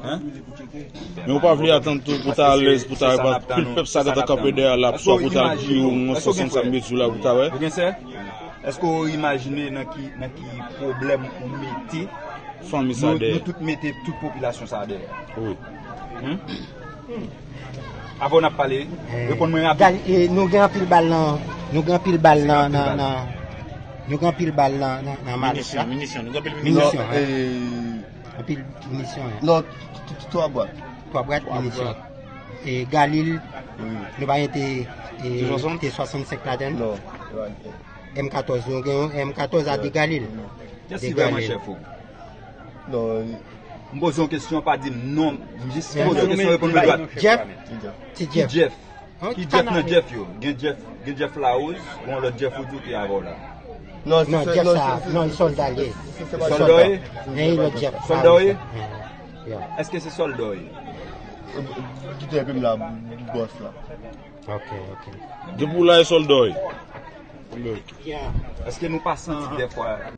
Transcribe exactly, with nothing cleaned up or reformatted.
Hein? Men ou pa vle atann tou pou ta alèz, pou ta wè pil pèp sa gentan kanpe dèyè la, swa pou ta al kriye yon sòsannsanm mezi la pou ta wè. Ou gen sè? Èske w imajine nan ki, nan ki pwoblèm ou mete fanmi sa nou, dèyè? Nou tout mete tout popilasyon sa dèyè. Wi. Hmm? Avan n ap pale, reponn mwen rapid. Gal, e, nou gen anpil bal nan, nou gen anpil bal nan, nan, nan, nou gen anpil bal nan, nan, nan malèt la. Minisyon, minisyon, nou gen anpil minisyon. Minisyon, hein. Anpil minisyon, hein. Non, t-, t-, t-, twa bwat. Twa bwat minisyon. E Galil, nou pa gen te, e, te swasannsenk ladann. Non. M katòz, nou gen yon M katòz a de Galil. Kiyès ki vrèman chèf ou? Non. M poze yon kesyon, pa di m non. M jis poze yon kesyon, reponn mwen dwat. Jeff? Ti Jeff. Ki Jeff? Ki Jeff nan Jeff yo? Gen Jeff, gen Jeff Larose, gen yon lòt Jeff ou di ki avè w la. Non, Jeff sa, non, sòlda li ye. Sòlda w ye? Gen yon lòt Jeff. Sòlda w ye? Èske se sòlda w ye? Kite epi m la, bòs la. Ok, ok. Depi w la e sòlda w ye. Èske nou pa santi dèfwa